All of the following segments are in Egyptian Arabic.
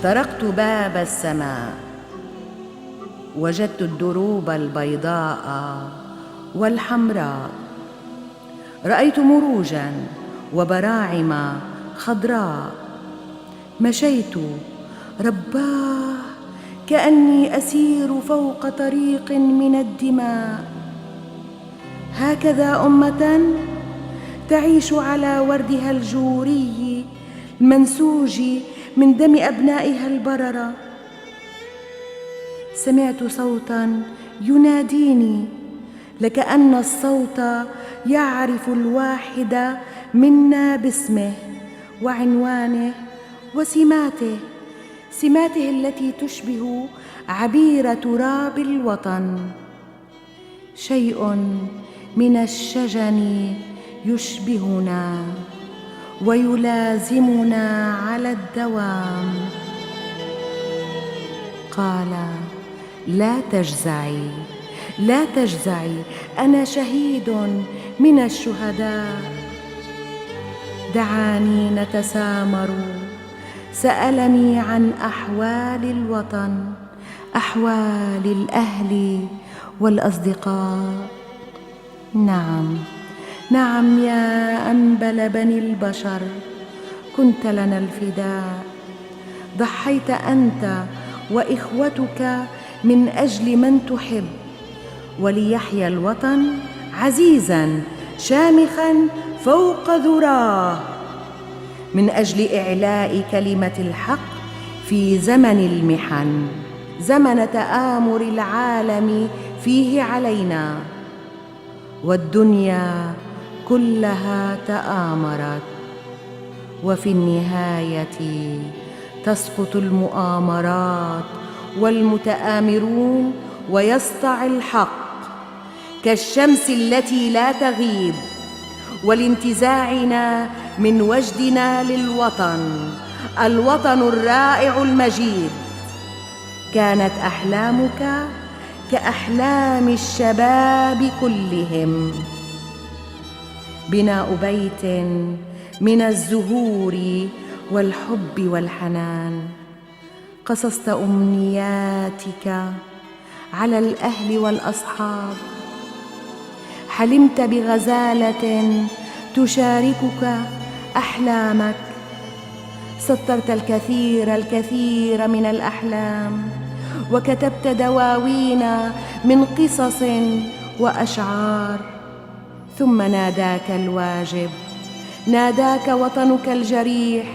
طرقت باب السماء، وجدت الدروب البيضاء والحمراء، رأيت مروجا وبراعم خضراء. مشيت رباه كأني أسير فوق طريق من الدماء. هكذا أمة تعيش على وردها الجوري المنسوج من دم أبنائها البررة. سمعت صوتا يناديني، لكأن الصوت يعرف الواحد منا باسمه وعنوانه وسماته، سماته التي تشبه عبير تراب الوطن. شيء من الشجن يشبهنا ويلازمنا على الدوام. قال: لا تجزعي، لا تجزعي، أنا شهيد من الشهداء. دعاني نتسامر، سألني عن أحوال الوطن، أحوال الأهل والأصدقاء. نعم نعم يا أنبل بني البشر، كنت لنا الفداء. ضحيت أنت وإخوتك من أجل من تحب، وليحيا الوطن عزيزا شامخا فوق ذراه، من أجل إعلاء كلمة الحق في زمن المحن، زمن تآمر العالم فيه علينا، والدنيا كلها تآمرت، وفي النهاية تسقط المؤامرات والمتآمرون ويسطع الحق كالشمس التي لا تغيب. ولانتزاعنا من وجدنا للوطن، الوطن الرائع المجيد، كانت أحلامك كأحلام الشباب كلهم، بناء بيت من الزهور والحب والحنان. قصصت أمنياتك على الأهل والأصحاب، حلمت بغزالة تشاركك أحلامك، سطرت الكثير الكثير من الأحلام، وكتبت دواوين من قصص وأشعار. ثم ناداك الواجب، ناداك وطنك الجريح،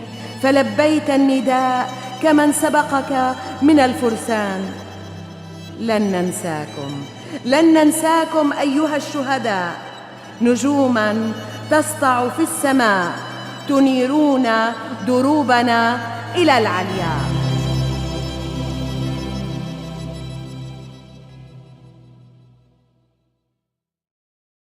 فلبيت النداء كمن سبقك من الفرسان. لن ننساكم، لن ننساكم أيها الشهداء، نجوما تسطع في السماء، تنيرون دروبنا إلى العلياء.